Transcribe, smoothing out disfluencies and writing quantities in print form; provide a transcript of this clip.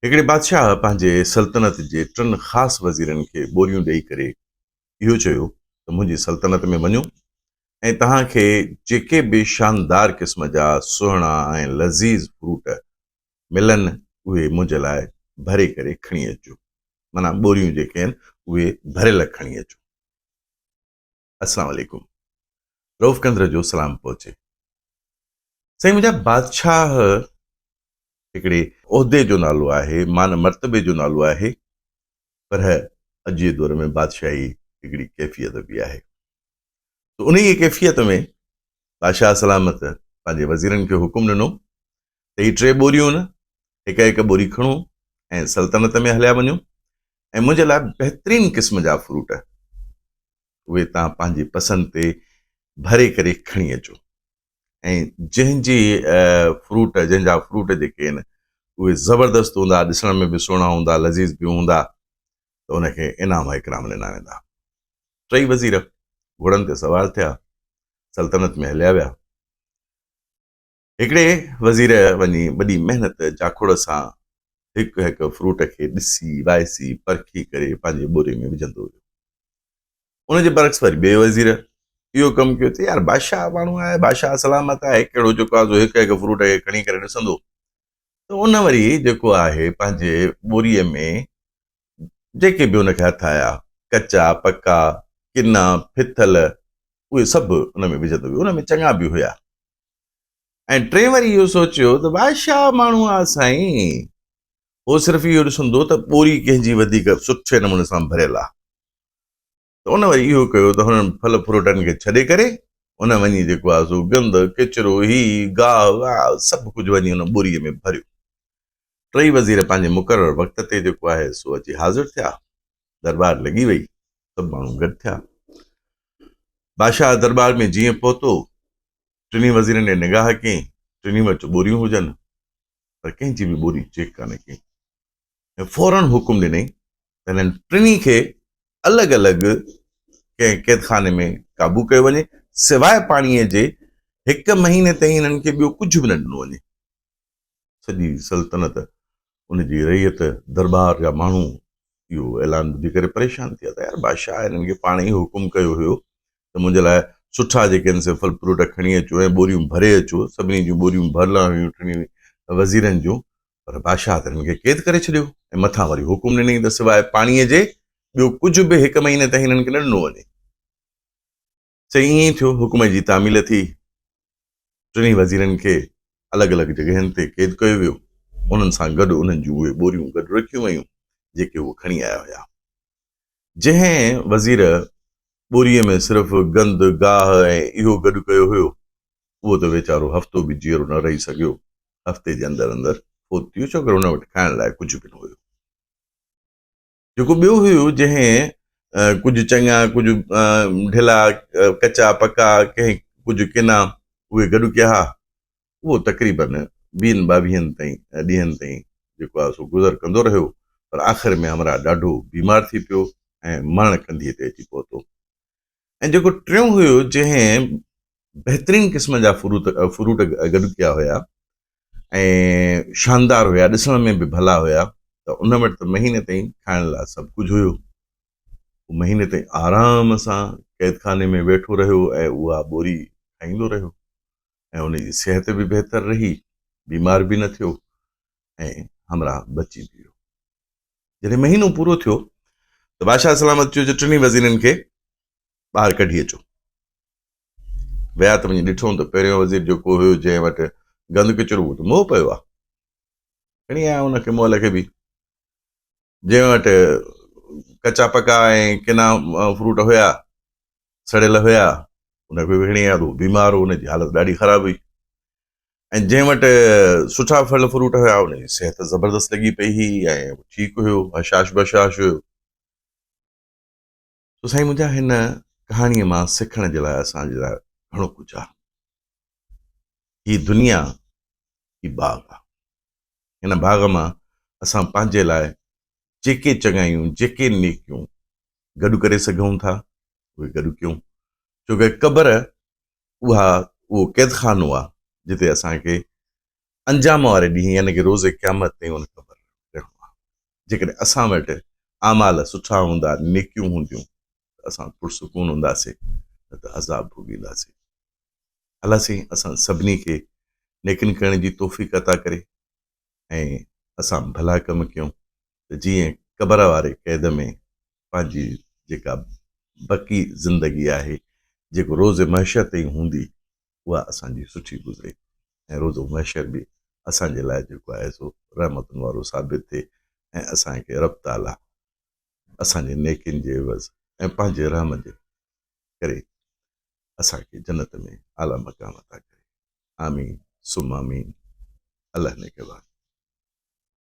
هڪڙي بادشاهه پنهنجي سلطنت جي ٽن خاص وزيرن کي ٻوريون ڏيئي ڪري اهو چيو ته منهنجي سلطنت ۾ وڃو ۽ توهان کي جيڪي به شاندار قسم جا سهڻا ۽ لذيذ فروٽ ملن اهي منهنجي لاء ڀري ڪري کڻي اچجو معنيٰ ٻوريون جيڪي آهن اهي ڀريل کڻي اچو. السلام عليڪم رئوف ڪنڌر جو سلام پهچي. سائين منهنجا بادشاهه هڪڙي عهدي جو نالو آهي، مان مرتبي جو نالو آهي، پر اڄ جي دور ۾ بادشاهي هڪڙي ڪيفيت به آهي. ته انهيء ڪيفيت ۾ بادشاهه سلامت پنهنجي وزيرن کي حڪم ڏنو ته هي ٽي ٻوريون هڪ هڪ ٻوري کڻو ۽ سلطنت ۾ هليا وڃو ۽ منهنجي لاء بهترين قسم جا فروٽ اهي توهان پنهنجي پسند تي ڀري ڪري کڻي اچو ۽ جنهن جي فروٽ جنهن جا فروٽ جيڪي آهن اهي زبردست هوندا ڏسڻ ۾ به سهڻا هوندا لذيذ به هوندا ته ان کي انعام اڪرام ڏنا ويندا. ٽئي وزير گهوڙن تي سوار ٿيا سلطنت ۾ هليا ويا. هڪڙي وزير وڃي وڏي محنت جاکوڙ سان هڪ هڪ فروٽ کي ڏسي وائسي پرکي ڪري پنهنجي ٻوري ۾ وجهندو ويو. ان جي برعڪس وري ٻئي وزير اهو ڪم ڪيو ته يار بادشاهه ماڻهو آهي، بادشاهه سلامت آهي، ڪهڙو جيڪو آهي سو هڪ هڪ فروٽ کي کڻي ڪري ڏسندو ته ان وري جيڪو آهي پنهنجي ٻوري ۾ جيڪي به ان کي هٿ آيا، ڪچا، پڪا، ڪنا، ڦٿل، اهي سڀ ان ۾ وجهندو ويو. ان ۾ چڱا به هيا. ۽ ٽئين وري اهو سوچيو ته بادشاهه ماڻهو آ سائين، هو صرف اهو ڏسندو ته ٻوري ڪنهن جي وڌيڪ سٺي نموني سان ڀريل آ. ته ان وري اهو ڪيو ته هنن ڦل فروٽن کي ڇڏي ڪري ان وڃي جيڪو آ سو گند، ڪچرو، هي گاهه واهه سڀ ڪجهه وڃي ان ٻوريء ۾ ڀريو. ٽئي وزير پنهنجي مقرر وقت تي جيڪو آهي سو اچي حاضر ٿيا. درٻار لڳي وئي. سڀ ماڻهو گڏ ٿيا. بادشاهه درٻار ۾ جيئن پهتو، ٽنهي وزيرن ڏي نگاهه ڪيائين. ٽنهي وٽ ٻوريون هجن، پر ڪنهن جي به ٻوري چيڪ ڪانه ڪيائين ۽ فوراً حڪم ڏنائين ته هنن ٽنهي کي الڳ الڳ ڪنهن قيدخاني ۾ قابو ڪيو وڃي، سواء پاڻيء جي هڪ مهيني تائين هنن کي ٻيو ڪجهه به نه ڏنو وڃي. سڄي سلطنت، ان جي رعيت، درٻار جا ماڻهو اهو اعلان ٻڌي ڪري پريشان ٿي ويا ته يار بادشاهه هنن کي پاڻ ئي حڪم ڪيو هيو ته منهنجي لاء سٺا جيڪي آهن سي ڦل فروٽ کڻي اچو ۽ ٻوريون ڀري اچو. سڀني جون ٻوريون ڀريل هيون ٽنهي وزيرن جون، پر بادشاهه ته هنن کي قيد ڪري ڇڏيو ۽ مٿان وري حڪم ڏنائين ته سواء پاڻيء جي ٻيو ڪجهه به هڪ مهيني تائين هنن کي نه ڏنو وڃي. سائين ائين ئي ٿيو، حڪم جي تعميل ٿي، ٽنهي وزيرن کي الڳ الڳ جڳهين تي قيد ڪيو ويو، انهن سان گڏ انهن جون اهي ٻوريون گڏ رکيون ويون، جيڪي هو کڻي آيا هيا. جنهن وزير ٻوريء ۾ صرف گند، گاهه ۽ اهو گڏ ڪيو هيو، اهو ته ويچارو هفتو به جيئرو نه رهي سگهيو، هفتي جي اندر اندر فوت ٿي ويو، ڇوڪر هن وٽ کائڻ لاء ڪجهه به نه هيو. جيڪو ٻيو هيو جنهن ڪجهه چڱا ڪجهه ڍلا ڪچا پڪا ڪنهن ڪجهه ڪنا اهي گڏ ڪيا ها اهو تقريبن ويهن ٻاويهن تائين ڏينهن تائين جيڪو آهي سو گذر ڪندو رهيو پر آخر ۾ همراهه ڏاڍو بيمار ٿي پيو ۽ مرڻ ڪنڌيء تي اچي پهتو ۽ جيڪو ٽيون هيو جنهن بهترين قسم جا فروٽ گڏ ڪيا هيا ۽ شاندار هيا، ڏسڻ ۾ به ڀلا هيا ته ان وٽ ته مهيني تائين کائڻ لاء سڀ ڪجهه هيو. هو مهيني تائين آرام سان قيدخاني ۾ ويٺو رهيو ۽ اها ٻوري کائيندو رهيو ۽ ان جي صحت به بهتر رهي، بيمار به نه ٿيو ۽ همراهه بچي به ويو. جڏهن مهينو پورو ٿيو ته بادشاهه سلامت چيو ته ٽنهي وزيرن کي ٻاهر ڪڍي اچو. ويا ته وڃي ڏٺو ته پهريون وزير جيڪو هيو جنهن وٽ گند ڪچرو هو ته موهه پيو آ. کڻي آيا ان کي مئل کي به. جنهن وٽ ڪچا پڪا ۽ ڪنا فروٽ هيا، سڙيل هيا، ان کي به کڻي آيا ته هو بيمار هو، ان جي حالت ڏاڍي خراب هئي. ۽ جنهن وٽ سٺا ڦل فروٽ هيا ان جي صحت زبردست لڳي پئي هئي ۽ ٺيڪ هيو، هشاش بشاش هيو. سو سائين منهنجا هن ڪهاڻيء مان سکڻ جي لاء اسان جي لاء گهڻو ڪجهه آهي. هي دنيا هي باغ آهي. هن باغ مان اسان پنهنجي لاء جيڪي چڱايون جيڪي نيڪيون گڏ ڪري سگهون ٿا اهي گڏ ڪيون ڇو ڪه قبر اها اهو قيدخانو آهي جتي اسان کي انجام واري ڏينهن يعني ڪه روز قيامت تائين ان قبر رهڻو آهي. جيڪڏهن اسان وٽ اعمال سٺا هوندا، نيڪيون هونديون ته اسان پرسڪون هونداسين نه ته عذاب ڀوڳينداسين. الله سائين اسان سڀني کي نيڪين ڪرڻ جي توفيق عطا ڪري ۽ اسان ڀلا ڪم ڪيون ته جيئن قبر واري قيد ۾ پنهنجي جيڪا بقي زندگي آهي جيڪو روز محشر تائين هوندي اها اسان جي سٺي گذري ۽ روز محشر به اسان جي لاء جيڪو آهي سو رحمتن وارو ثابت ٿئي ۽ اسان کي رب تعاليٰ اسان جي نيڪين جي عوض ۽ پنهنجي رحم جي ڪري اسان کي جنت ۾ اعليٰ مقام عطا ڪري. آمين ثم آمين. الله نگهبان.